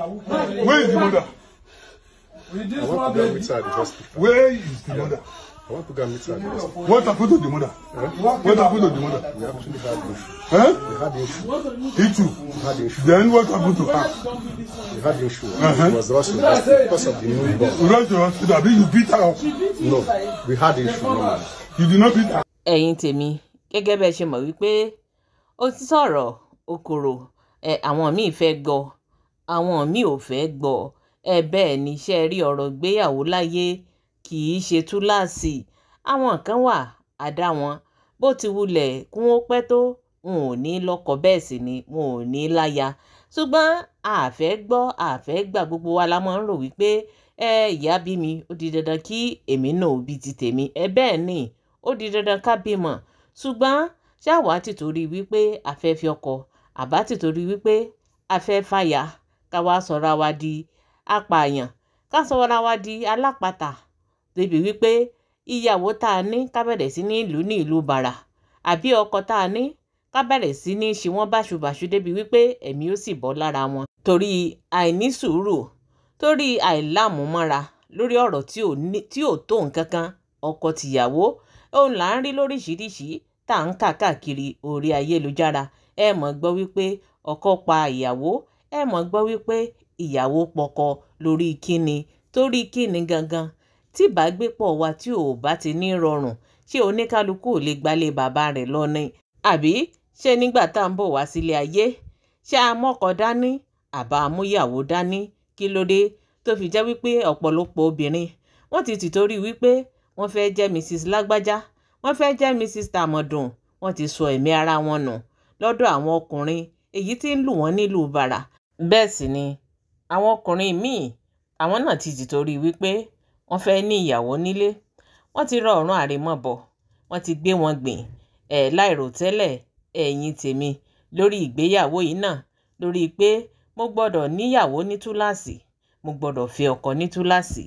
Where is the mother? I want to go meet her at the hospital. Where is the mother? I want to go meet her at the hospital. What happened to the mother? Huh? What happened to the mother? We actually had issue. Huh? We had issue. Issue. We had issue. Then what happened to her? We had issue. It was rushed to the hospital because of the newborn. Rushed to the hospital. Abi, you beat her up? No, we had issue. No. You did not beat her. Ẹ̀yin tèmi, gẹ́gẹ́ bẹ́ẹ̀ ṣe mọ̀ wípé ó ti sọ̀rọ̀ okòrò, àwọn míì fẹ́ gbọ́, àwọn míì ò fẹ́ gbọ́. Ẹ bẹ́ẹ̀ ni, ṣe rí ọ̀rọ̀ ìgbéyàwó láyé kì í ṣe túláàsì. Àwọn kan wà àdá wọn bó ti wulẹ̀ kí wọ́n pẹ́ tó, wọn ò ní lọ́kọ, bẹ́ẹ̀ sì ni wọn ò ní láya. Ṣùgbọ́n a fẹ́ gbọ́, a fẹ́ gbà, gbogbo wa la máa ń rò wípé ẹ ìyá bí mi, ó di dandan kí èmi náà ò bí ti tèmi. Ẹ bẹ́ẹ̀ ni, ó di dandan ká bímọ. Ṣùgbọ́n ṣáwa ti torí wípé a fẹ́ fi ọkọ, àbá ti torí wípé a fẹ́ fàyà, ká wá sọra wa di apààyàn, ká sọra wa di alápatà, débi wípé ìyàwó tá a ní ká bẹ̀rẹ̀ sí ní ìlú ní ìlú bàrà, àbí ọkọ tá a ní ká bẹ̀rẹ̀ sí ní ṣe wọ́n báṣubàṣu débi wípé ẹ̀mí ó sì bọ́ lára wọn. Torí àìní sùúrù, torí àìlámúmọ́ra lórí ọ̀rọ̀ tí ò tó nǹkan kan, ọkọ tìyàwó òun là ń rí lóríṣiríṣi tá à ń kà káàkiri orí ayélujára. Ẹ mọ̀ gbọ́ wípé ọkọ pa ìyàwó, ẹ mọ̀ gbọ́ wípé ìyàwó pọkọ lórí kíni, torí kíni gangan. Tí ìbágbépọ̀ wa tí ò bá ti ní rọrùn, ṣé oníkálukú ò lè gbalé bàbá rẹ̀ lọ ni? Àbí ṣé nígbà tá à ń bọ̀ wá sílé ayé, ṣé a mọ́kọ dání àbá amúyàwó dání? Kí ló dé tó fi jẹ́ wípé ọ̀pọ̀lọpọ̀ obìnrin wọ́n ti tìtorí wípé wọ́n fẹ́ jẹ́ Mrs. Lágbájá, wọ́n fẹ́ jẹ́ Mrs. Tàmọ̀dùn, wọ́n ti sọ ẹ̀mí ara wọn nù lọ́dọ̀ àwọn ọkùnrin èyí tí ń lù wọ́n nílùú bàrà. Bẹ́ẹ̀ sì ni àwọn ọkùnrin míì, àwọn náà ti tìtorí wípé wọ́n fẹ́ ní ìyàwó nílé, wọ́n ti rọ ọ̀run àrèmọ́bọ̀, wọ́n ti gbé wọn gbìn ẹ̀ láìròtẹ́lẹ̀. Ẹ̀yin tèmi, lórí ìgbéyàwó yìí náà, lórí pé mo gbọ́dọ̀ níyàwó ní túláàsì, mo gbọ́dọ̀ fẹ́ ọkọ ní túláàsì,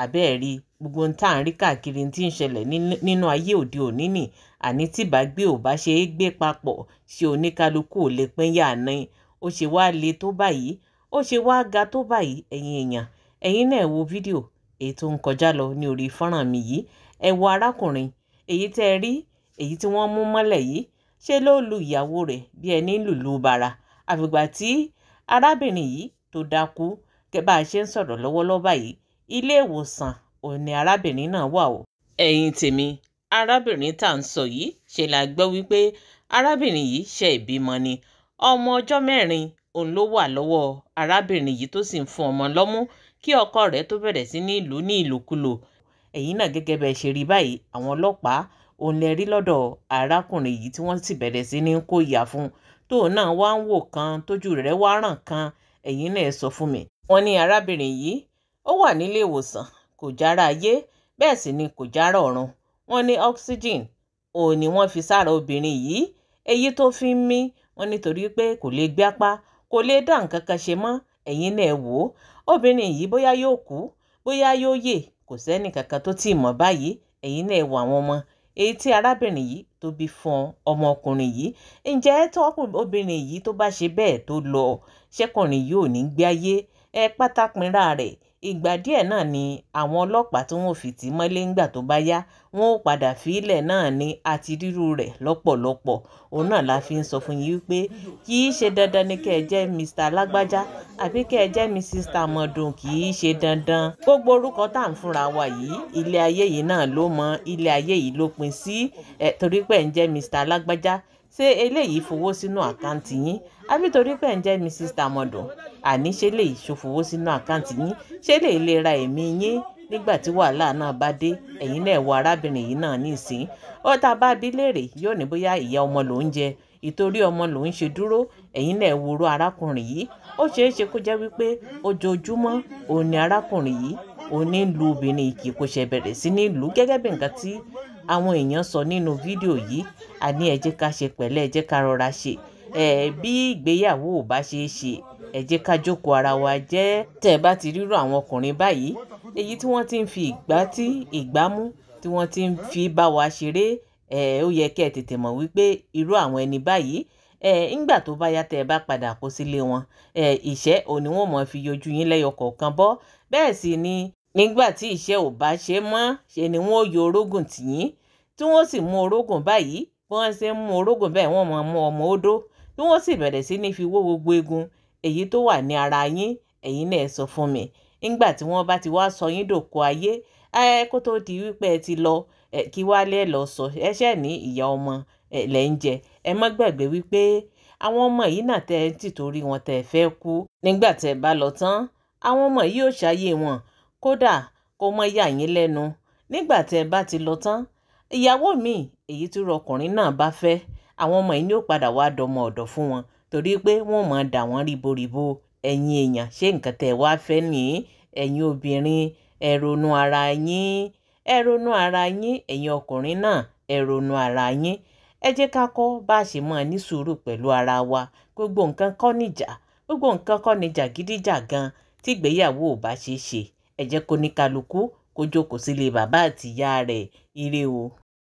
àbẹ́ẹ̀rí gbogbo ohun tá à ń rí káàkiri tí ń ṣẹlẹ̀ nínú ayé òde òní nì. Àní tí ìbágbé ò bá ṣe é gbé papọ̀, ṣé oníkálukú ò lè pín yà ni? Ó ṣe wá le tó báyìí, ó ṣe wá ga tó báyìí. Ẹ̀yin èèyàn, ẹ̀yin náà wo fídíò èyí tó ń kọjá lọ ní orí fọ́nrán mi yìí. Ẹ wo arákùnrin èyí tẹ́ ẹ rí, èyí tí wọ́n mú mọ́lẹ̀ yìí, ṣé ló lu ìyàwó rẹ̀ bí ẹni lùlù bàrà? Àfìgbà tí arábìnrin yìí tó dákú, kẹ́ bá a ṣe ń sọ̀rọ̀ lọ́wọ́lọ́wọ́ báyìí, ilé ìwòsàn òun ni arábìnrin náà wà o. Ẹ̀yin tèmi, arábìnrin tá à ń sọ yìí, ṣe la gbọ́ wípé arábìnrin yìí ṣe ìbímọ ni. Ọmọ ọjọ́ 4 òun ló wà lọ́wọ́ arábìnrin yìí tó sì ń fún ọmọ lọ́mú kí ọkọ rẹ̀ tó bẹ̀rẹ̀ sí ní ìlú ní ìlòkulò. Ẹ̀yin náà gẹ́gẹ́ bẹ́ẹ̀ ṣe rí báyìí, àwọn ọlọ́pàá òun lè rí lọ́dọ̀ arákùnrin yìí tí wọ́n sì bẹ̀rẹ̀ sí ní kó ìyà fún un. Tóun náà wá ń wò kan, tójú rẹ̀ wá ràn kan. Ẹ̀yin náà sọ fún mi. Wọ́n ní arábìnrin yìí ó wà nílé ìwòsàn, kò jára ayé, bẹ́ẹ̀ sì ni kò jára ọ̀run. Wọ́n ní oxygen òun ni wọ́n fi sára obìnrin yìí, èyí tó fi ń mí. Wọ́n nítorí pé kò lè gbé apá, kò lè dá nǹkan kan ṣe mọ́. Ẹ̀yin náà wò ó, obìnrin yìí bóyá yóò kú, bóyá yóò yè, kò sẹ́ni kankan tó tíì mọ̀ báyìí. Ẹ̀yin náà wò àwọn ọmọ èyí tí arábìnrin yìí tó bí fún ọmọkùnrin yìí. Ǹjẹ́ tó obìnrin yìí tó bá ṣe bẹ́ẹ̀ tó lọ, ṣẹ́kùnrin yìí ò ní gbé ayé ẹ pátápínra rẹ̀? Ìgbà díẹ̀ náà ni àwọn ọlọ́pàá tí wọ́n fi tì mọ́lé ńgbà tó bá yá, wọ́n ó padà fílẹ̀ náà ní àti rírú rẹ̀ lọ́pọ̀lọpọ̀. Òun náà la fi ń sọ fún yín wípé kì í ṣe dandan ni kẹ́ ẹ jẹ́ Mr. Lágbájá àbí kẹ́ ẹ jẹ́ Mrs. Tàmọ̀dùn, kì í ṣe dandan. Gbogbo orúkọ tá à ń fúnra wa yìí, ilé ayé yìí náà ló mọ, ilé ayé yìí ló pin sí. Ẹ torí pé ẹ ń jẹ́ Mr. Lágbájá, ṣé eléyìí fowó sínú àkáǹtì yín? Àbí torí pé ẹ ń jẹ́ Mrs. Tàmọ̀dùn, àní ṣé lè ṣòfowó sínú àkáǹtì yín? Ṣé lè lè ra ẹ̀mí yín nígbà tí wàhálà náà bá dé? Ẹ̀yin náà wo arábìnrin yìí náà nísìn. Ó tá a bá bí léèrè, yóò ní bóyá ìyá ọmọ ló ń jẹ, ìtorí ọmọ ló ń ṣe dúró. Ẹ̀yin náà wo irú arákùnrin yìí. Ó ṣeé ṣe kó jẹ́ wípé ojoojúmọ́ òun ni arákùnrin yìí òun ní lu obìnrin kì kò ṣe bẹ̀rẹ̀ sí ní lù gẹ́gẹ́ bí nǹkan tí àwọn èèyàn sọ nínú fídíò yìí. Àní ẹ jẹ́ ká ṣe pẹ̀lẹ́, ẹ jẹ́ ká rọra ṣe. Ẹ bí ìgbéyàwó ò bá ṣe é ṣe, ẹ jẹ́ ká jókòó ara wa jẹ́. Tẹ́ ẹ bá ti rírò àwọn ọkùnrin báyìí, èyí tí wọ́n ti ń fi ìgbá tí ìgbámú tí wọ́n ti ń fi bá wa ṣeré, ẹ ó yẹ kí ẹ tètè mọ̀ wípé irú àwọn ẹni báyìí Ẹ ńgbà tó bá yá tẹ́ ẹ bá padà kó sílé wọn, ẹ ìṣẹ́ òní wọn mọ̀ fi yojú yín lẹ́yọ kọ̀ọ̀kan bọ́. Bẹ́ẹ̀ sì ni nígbà tí ìṣẹ́ ò bá ṣe mọ́, ṣe ni wọ́n ó yọ orógùn tì yín, tí wọ́n sì mú orógùn báyìí. Bí wọ́n ṣe ń mú orógùn bẹ́ẹ̀, wọ́n máa mú ọmọ odó, tí wọ́n sì bẹ̀rẹ̀ sí ní fi wó gbogbo eegun èyí tó wà ní ara yín. Ẹ̀yin náà sọ fún mi, nígbà tí wọ́n bá ti wá sọ yín dòkó ayé, ẹ kó tó di wípé ẹ ti lọ, ẹ kí wá lẹ́ lọ sọ ẹṣẹ́ ní ìyá ọmọ ẹ lẹ́ ń jẹ. Ẹ má gbàgbé wípé àwọn ọmọ yìí náà tẹ́ ẹ ti torí wọn tẹ́ ẹ fẹ́ kú, nígbà tẹ́ ẹ bá lọ tán, àwọn ọmọ yìí ò ṣàyè wọn. Kódà kó mọ́ yà yín lẹ́nu, nígbà tẹ́ ẹ bá ti lọ tán, ìyàwó mi èyí tí ọkùnrin náà bá fẹ́, àwọn ọmọ yìí ni ó padà wá dọmọ ọ̀dọ̀ fún wọn, torí pé wọ́n máa dà wọ́n ríboríbo. Ẹ̀yin èèyàn, ṣé nǹkan tẹ́ ẹ wá fẹ́ nìyí? Ẹ̀yin obìnrin, ẹ ronú ara yín, ẹ ronú ara yín. Ẹ̀yin ọkùnrin náà, ẹ ronú ara yín. Ẹ jẹ́ ká kọ́ bá a ṣe máa ní sùúrù pẹ̀lú ara wa. Gbogbo nǹkan kọ́ níjà, gbogbo nǹkan kọ́ ní jàgídíjàgan. Tí ìgbéyàwó ò bá ṣe é ṣe, ẹ jẹ́ kó ní kálukú kó jókòó sílé bàbá àtìyá rẹ̀. Ire o.